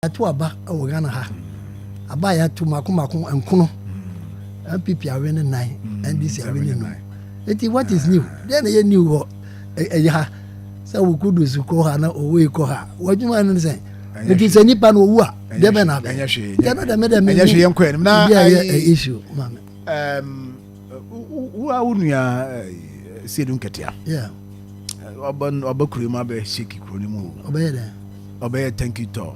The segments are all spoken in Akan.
Yɛato aba wɔ Ghana ha. Aba a yɛato mako mako nkono. NPP awe ne nan, NDC awe ne num. Eti what is new? Deɛ na ɛyɛ new wɔ ɛyɛ ha sɛ wo Kudus kɔ ha na owo kɔ ha. W'adwuma no ne sɛn? Nti sɛ nipa no owu a, deɛ bɛn na abɛyɛ? Deɛ no deɛ me deɛ me ɛnyɛ hwee, yɛnkɔ anim na bi a ɛyɛ issue ma me. Wo a wo nua Seidu Nketea ɔba kuro mu abɛ shake kuro no mu o. Ɔbɛyɛ dɛ. Ɔbɛyɛ thank you tour.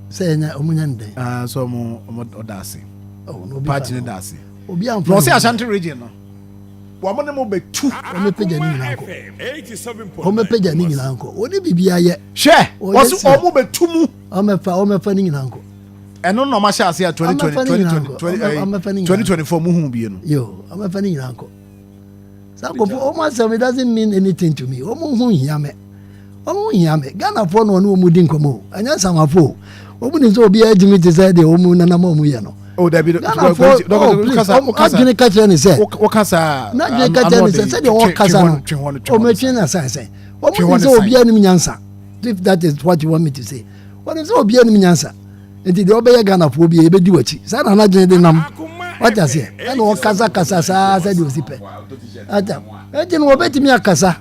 Sɛ ɛnyɛ ɔmo nya ne dɛn? Ah, so ɔmo ɔda ase. Oh, na obi party fa ne da ase. Obi amfa na ɔsɛ ne ho. Ashanti Region no wɔn ne mo bɛ tu. Ɔmo pagya ne nyinaa nkɔ. Ɔmo pagya ne nyinaa nkɔ. Wɔne biribi ayɛ. Hwɛ, Ɔyɛ wɔsi sia. ɔmo bɛ tu mu. Ɔmɛfa ne nyinaa nkɔ. Ɛno na ɔmo ahyɛ ase a 2020 Ɔmɛfa ne nyinaa nkɔ. 2020 Ɔmɛfa ne nyinaa. 2024 mu hu bie no. Yo, ɔmɛfa ne nyinaa nkɔ. Saa nkɔfo ɔmo asɛm, it doesn't mean anything to me. Ɔmo ho hia me, ɔmo ho hia me. Ghanafoɔ na ɔne ɔmo di nkɔmɔ o, ɛnyɛ nsamafo o. Ɔmo nim sɛ obiara gyimi te sɛ deɛ ɔmo nanam a ɔmo yɛ no. O dabi. Ghanafoɔ, oh please, ɔmo adwene ka kyerɛ ne sɛ wokasa n'adwene ka kyerɛ ne sɛ sɛdeɛ ɔkasa no, ɔmo atwi na san sɛn ɔmo nim sɛ obiara nim nyansa. If that is what you want me to say, wɔnim sɛ obiara nim nyansa, nti deɛ ɔbɛyɛ Ghanafoɔ bi yɛbɛdi w'akyi. Saa na n'adwene de nam, wate aseɛ? Ɛna ɔkasa kasa saa sɛdeɛ osi pɛ ata. Ɛnti no wɔbɛtumi akasa,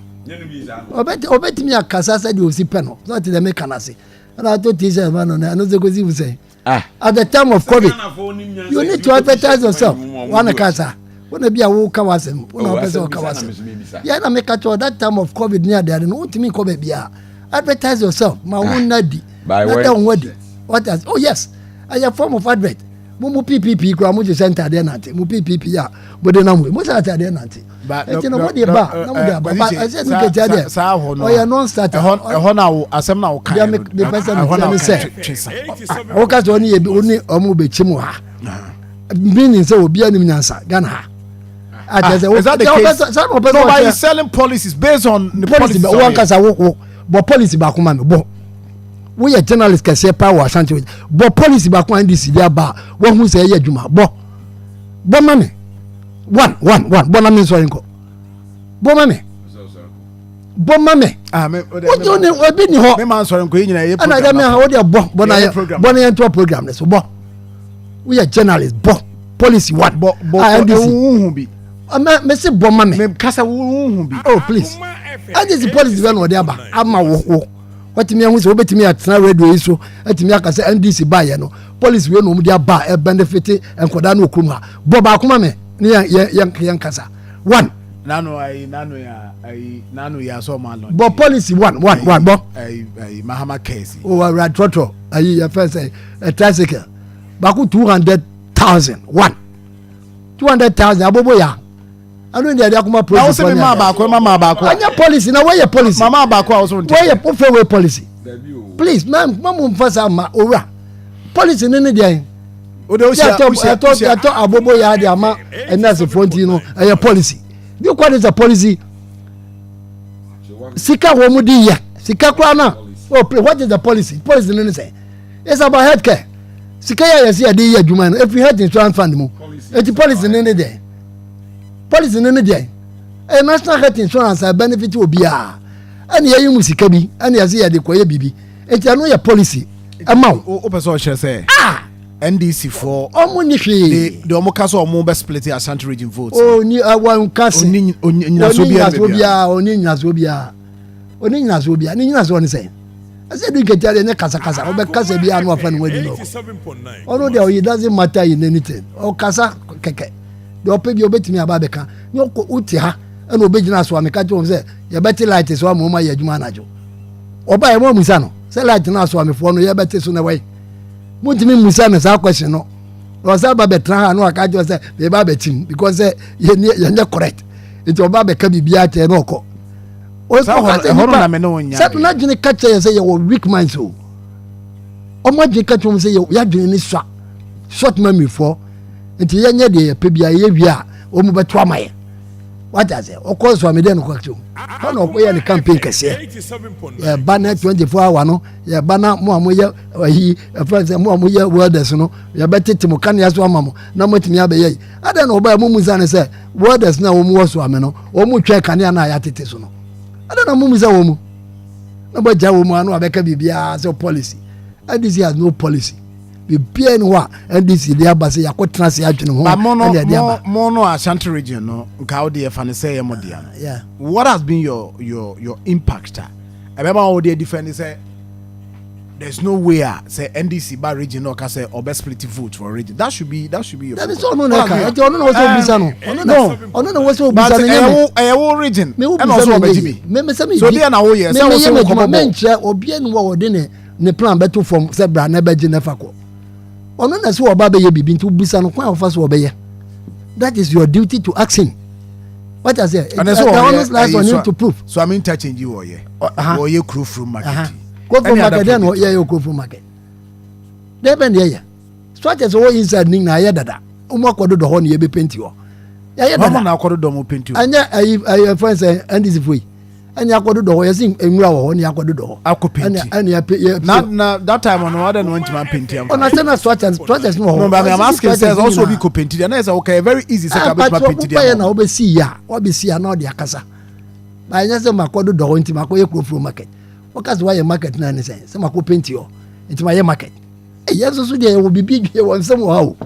ɔbɛtumi akasa sɛdeɛ osi pɛ no sɛ ɔte dɛ meka no ase. Ɛna ato T-shirt ma no na ɛno sɛ kɔsi fu sɛn. At the time of COVID, you need to advertise yourself. Wane kasa wona bi a woka w'asɛm, wona wopɛ sɛ ɔka w'asɛm yɛ na meka kyerɛ, that time of COVID ne adeade no, wontumi nkɔ baabi a advertise yourself ma wo nna di By na when? da wo ho adi. What else? Oh yes, ɛyɛ form of advert. Mo PPP kura mo gye sɛ ntadeɛ nante mo PPP a mo de nam wei mo sɛ ntadeɛ nante, eti no mo de ba na mo de aba ba ɛsɛ mi kɛkyɛ deɛ saa hɔ no ɔyɛ non starter. Ɛhɔ na wo asɛm na wo kan. Deɛ mepɛ sɛ mekyerɛ ne sɛ woka sɛ ɔne yɛ ɔne ɔmo bɛkyi mu ha, meaning sɛ obiara nim nyansa Ghana ha. Ah, is that the case? Sɛ ɔpɛ sɛ No, but ɔkyerɛ he's selling policies based on the policy policies. bɛ wɔn kasa wo bɔ policy baako ma mi bɔ. Woyɛ journalist kɛseɛ paa wɔ Ashanti, bɔ policy baako a NDC de aba a wɔn ho sɛ ɛyɛ adwuma. Bɔ ma mi one one one, bɔ na mi nsɔre nkɔ. Bɔ ma mi, bɔ ma mi. Ah, me o ni ebi ni hɔ. Me man sɔrɔ nkɔ yi nyina yɛ ɛna ɛdɛ mi ha o de bɔ bɔ na Yɛyɛ yɛ program. Bɔ na yɛn to program ne so. Bɔ, woyɛ journalist, bɔ policy one. Bɔ bɔ. A NDC Wohu bi. Mɛ mɛ se bɔ ma mi. Me kasa wohu bi. Oh please, NDC policy bɛ na ɔde aba ama wo wɔtumi ahu sɛ wobɛtumi atena radio yi so atumi aka sɛ NDC baayɛ no, policy wei na ɔmo de aba a ɛbenefit nkɔdaa no wɔ kurom ha. Bɔ baako ma me ne yɛn kasa one. Nanu ayi nanu ya ayi nanu ya sɔ ma lɔ. Bɔ policy one one one, bɔ. Ayi Mahama kɛse. O awura trɔtrɔ ayi yɛ fɛn sɛ ɛ tricycle baako 200,000, one 200,000 abobo ya ɛno ní ɛde akoma Na wo policy. sɛ mi maa baako, ma maa baako. Ɛnyɛ policy na wɔyɛ policy. Mama baako a wɔsɔ n tɛ. Wɔyɛ wofɛ wei policy. Please, ma mo nfa sa ma owura policy ne deɛ. O de o si yɛtɔ o si yɛtɔ yɛtɔ abobo ya de ama ɛnɛsfoɔ nti no ɛyɛ policy. Do you call it a policy? Sika wɔn mu di yɛ sika koraa na, oh please, what is the policy? Policy ne sɛ it's about health care. Sika yɛ yɛsi yɛde yɛ adwuma no efi health insurance fund mu, eti policy ne deɛ, policy ne deɛ ɛyɛ national health insurance a benefit obiara, ɛna yɛyi mu sika bi ɛna yɛsi yɛde kɔ yɛ bibi, eti ɛno yɛ policy ɛma wo. O pɛ sɛ ɔkyerɛ sɛ ah NDC foɔ ɔmo ni hwee. De ɔmo ka sɛ ɔmo bɛ split Ashanti Region vote. O ni ɛwɔ nkasi. Oni nyinaso oni biara. nyinasoɔ biara, oni nyinasoɔ biara, oni nyinasoɔ biara. Ne nyinasoɔ ne sɛn? Ɛsɛ du nketewa deɛ ne kasakasa ɔbɛ kasa biara no wafa ne ho adi na ɔkɔ. Ɔno deɛ ɔyi doesn't matter in anything. Ɔkasa kɛkɛ deɛ ɔpɛ bi ɔbɛtumi aba abɛka ne ɔkɔ. Wote ha ɛna ɔbɛgyina so a meka kyerɛ wɔn sɛ yɛbɛte light so ama wɔn ayɛ adwuma anadwo. Ɔba yɛ mo amusa no sɛ light no aso amefoɔ no yɛbɛte so na wɔyɛ montumi musa no saa question no. Ɔsan ba bɛtena ha na waka kyerɛ sɛ bɛba abɛkyim because sɛ yɛnyɛ correct, nti ɔba bɛka biribiara kyerɛ na ɔkɔ. Saa ɛhɔ no na me ne wo nya sɛ n'adwene ka kyerɛ yɛ sɛ yɛwɔ weak minds o. Ɔmo adwene ka kyerɛ wɔn sɛ yɛadwene ne sua short memory foɔ, nti yɛnyɛ deɛ yɛpɛ bia yɛyɛ wie a wɔn bɛto ama yɛ. Wata sɛ ɔkɔ so amede no kɔ kyerɛ hɔ na ɔkɔyɛ ne campaign kɛseɛ. Yɛba na 24 hour no yɛba na mo a moyɛ ayi ɛfɛn sɛ mo a moyɛ welders no, yɛbɛtete mo kanea so ama mo na moatumi abɛyɛ yi. Adan na ɔbaa mo musa ne sɛ welders na wɔn wɔ so ame no, wɔn mo twɛn kanea na yɛatete so no. Adan na mo musa wɔn mu na bɔgya wɔn mu ano abɛka biribiara sɛ policy. NDC has no policy. Biribiara ni hɔ a NDC de aba sɛ yɛakɔtena ase adwene ho But mo no ɛna ɛde mo aba. Mo no Ashanti Region no, nka wo deɛ fa ne sɛ yɛ mo dea no. What has been your impact a ɛbɛma wo deɛ defend sɛ there's no way a sɛ NDC ba region no, ɔka sɛ ɔbɛ split vote for region? That should be your Dabi, focus. sɛ ɔno na ɛka, ɛnti ɔno na wɔ sɛ obisa no. Ɔno na No. Ɔno na wɔ sɛ But obisa no, nyɛ ɛyɛ me. wo, ɛyɛ wo region Me wo ɛna bisa ɔsɛ no ɔbɛgye nyɛ bi yie. Me sɛ me so deɛ na woyɛ me sɛ wo meyɛ sɛ m'adwuma. wokɔbɔ bɔɔl. Menkyerɛ obiara ni hɔ a wɔde ne plan bɛto fam sɛ bra na ɛbɛgye ne fa kɔ. Ɔno na sɛ ɔba bɛyɛ biribi, nti wobisa no kwan a wɔfa so wɔbɛyɛ. That is your duty to ask him. What I say, Ɛnɛ sɛ the wɔyɛ onus lies on ɛyi him so to prove. So I mean, interchange yi wɔyɛ, wɔyɛ Kurofuro Market yi. Kurofuro Any other Market deɛ na project? yɛyɛ Kurofuro Market deɛ bɛn deɛ yɛ structures wɔ inside ne nyinaa yɛ dada. Wɔn akɔdodɔ hɔ na yɛbɛ paint hɔ, yɛyɛ Wɔn dada. na akɔdodɔ mo paint o? Ɛnyɛ ɛyi ɛyɛ fɛn sɛ NDC fo yi ɛni akɔdodɔ hɔ, yɛsi nwura wɔ hɔ ni akɔdodɔ hɔ. Akɔ paint. Ɛni yɛ yɛ Na that time no, ɔdɛ no ntoma paint am? Ɔna sɛ na structures no wɔ hɔ. No, but I'm asking Structures sɛ also nyinaa. obi kɔ paint deɛ na yɛ sɛ okay, very easy sɛ ka bɛtuma paint wopɛyɛ deɛ na wobɛsi yɛ a, wabɛsi a na ɔde akasa ba. Ɛnyɛ sɛ makɔdodɔ hɔ nti makɔyɛ Kurofuro Market. Wɔka sɛ woayɛ market no ne sɛn sɛ makɔ paint hɔ nti mayɛ market. Ɛyɛ nso so deɛ, yɛwɔ biribi, yɛwɔ nsɛm wɔ ha o.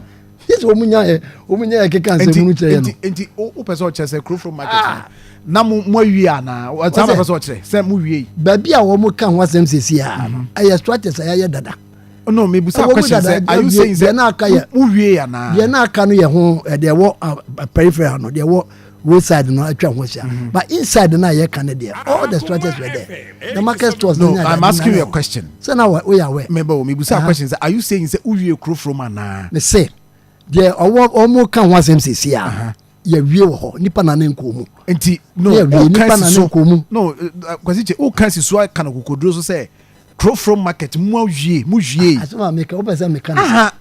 Yɛ sɛ ɔmu nya yɛ keka nsɛm mu kyerɛ yɛ no. Nti wopɛ sɛ ɔkyerɛ sɛ Kurofuro Market no na mo awie anaa? Saa na pɛ sɛ ɔkyerɛ sɛ mo wie yi? Baabi a wɔn ka ho asɛm sɛsi a no, ɛyɛ structures a yɛayɛ dada. No, mebusa Ɛwɔ mu question dada, sɛ are you saying deɛ sɛ na aka yɛ- mo wie anaa? Deɛ na aka no yɛ ho deɛ ɛwɔ peripheral no, deɛ ɛwɔ roadside no atwa ho ahyia, but inside no a yɛka no deɛ, all the structures were there, the market stores. No, I'm asking you a question. Sɛ na woyɛ aware. Mebɛ o, mebusa question sɛ are you saying sɛ wowie Kurofuro mu anaa? Me se deɛ ɔwɔ ɔmo ka ho asɛm sɛsi a, yɛwie wɔ hɔ, nipa na ne nkɔ mu. Nti no, Yɛ wie, woka nipa si na ne so nkɔ mu. No, Kwasi Kye, woka si so aka no kokoduro so sɛ Kurofuro Market mu awie, mu wie? Asɛm a meka, wopɛ sɛ meka no sɛ Aha,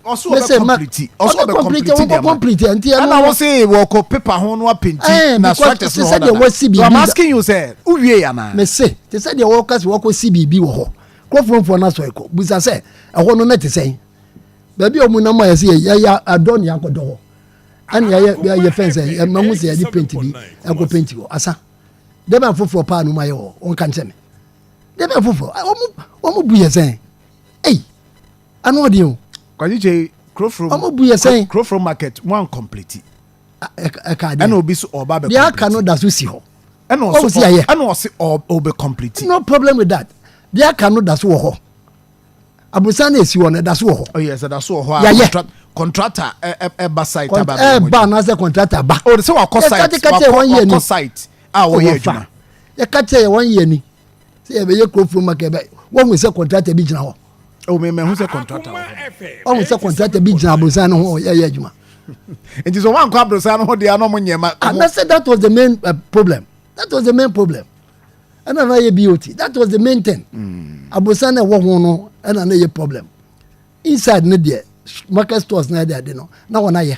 ɔso Me ɔbɛ sɛ complete, ɔso ɔbɛ ɔbɛ complete, complete ɔbɛ deɛ ma complete, nti ɛno ɛna no- wɔ se wɔkɔ paper ho no apaint na because structures te no sɛ hɔ deɛ dada. wɔasi So I'm biribi asking you sɛ wowie anaa? Me se te sɛ deɛ wɔka sɛ wɔkɔ si biribi wɔ hɔ, kurɔfoɔfoɔ no asɔre kɔ busa sɛ ɛhɔ no ne te sɛn, baabi a ɔmu nam a yɛsɛ yɛyɛ adɔ ne akɔdɔ hɔ, ɛne yɛyɛ fɛn sɛ yɛmahu sɛ yɛde paint bi ɛkɔ paint hɔ asa. Dɛbɛn foforɔ paa no mu ayɛ wɔ ɔnka nkyɛn me dɛbɛn foforɔ? Ɔmo bu yɛ sɛn? Ei, ano ɔden o. Kwasi Kye, Kurofuro Ɔmo bu yɛ sɛn? Kurofuro Market mo an complete. Ɛka Ɛna adeɛ obi so ɔba bɛ deɛ aka no complete. Da so si hɔ. Ɛna Ɔmo si ayɛ. Ɛna ɔsi ɔbɛ complete. No problem with that. Deɛ aka no da so wɔ hɔ, abusan na esi hɔ no, ɛda so wɔ hɔ. Oh yes, ɛda so wɔ hɔ a Yɛayɛ. Contractor ɛba site aba. Ɛba anaasɛ contractor ba? O sɛ wakɔ Yɛka site. kyerɛ wɔn yɛ Wakɔ ni. site a wɔyɛ adwuma. Yɛka kyerɛ yɛ wɔn yɛ ni sɛ yɛbɛyɛ Kurofuro Market bɛ, wɔn hu sɛ contractor bi gyina hɔ. O mɛ hu sɛ contractor wɔ hɔ. Wɔn hu sɛ contractor bi gyina abusan no ho yɛyɛ adwuma. Nti sɛ wɔn ankɔ aburusan no ho deɛ, anɔ mo nyɛ ma. And I said that was the main problem. That was the main problem. Ɛna na yɛ BOT, that was the main thing. Abusan na ɛwɔ ho no ɛna na yɛ problem. Inside ne deɛ, market stores na yɛ de ade no na wɔn ayɛ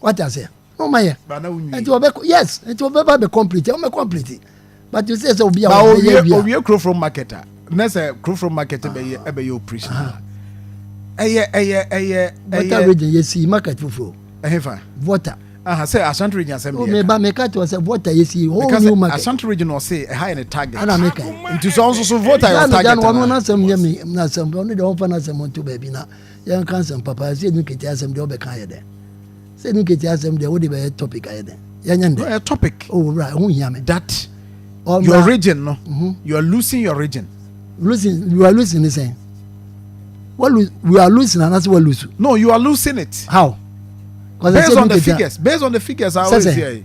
wate aseɛ na wɔn ayɛ. Ba na wo nwie. Nti wɔbɛ, yes, nti wɔbɛba bɛ complete, wɔn bɛ complete, but you say sɛ obi a Ba wɔbɛyɛ owie bi a owie Kurofuro Market a, ne sɛ Kurofuro Market ɛbɛyɛ operational, ɛyɛ Volta ɛyɛ Region yɛ si market foforɔ. Ɛhefa? Volta. Aha, sɛ Ashanti Region asɛm O deɛ meba meka te wɔ sɛ Volta yɛ si whole because new market. Ashanti Region ɔse ɛha yɛ ne target. Ɛna meka yi. Nti sɛ ɔnso so Volta yɛ Ghana target Ghana ɔno anaa? n'asɛm nyɛ mi n'asɛm. Ɔno deɛ, ɔmfa n'asɛm nto baabi na yɛnka nsɛm papa. Sɛ ɛnu kete asɛm deɛ, ɔbɛka ayɛ dɛ. Sɛ ɛnu kete asɛm deɛ, wode bɛyɛ topic ayɛ dɛ, yɛnyɛ No, ndɛ. ɛyɛ topic. O wura, ɛho hia me. That Ɔmmra. your region no, you are losing your region. Losing, you are losing ne sɛn? What lose? We are losing anaasɛ what lose? No, you are losing it. How? Based on the figures, based on the figures I always Sɛ sɛ. hear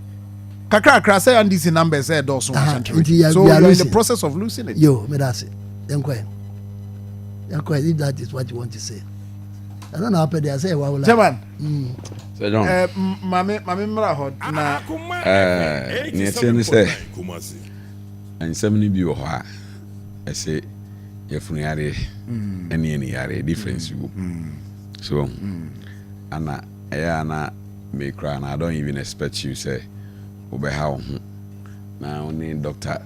kakra sɛ NDC numbers sɛ ɛdɔɔso wɔ Ashanti Nti Region, so we you are are in the losing. process of losing it. Yo, meda ase. Yɛnkɔ, yɛnkɔ. If that is what you want to say, ɛno na wapɛ deɛ sɛ ɛwɔ awola. Chairman. Sir John. Maame mmra hɔ na Neɛ teɛ ne sɛ nsɛm no bi wɔ hɔ a ɛsɛ yɛfunu yareɛ ɛne ɛni yareɛ, difference wɔ mu. So ana ɛyɛ ana me koraa na I don't even expect you sɛ wobɛha wo ho na wo ne doctor.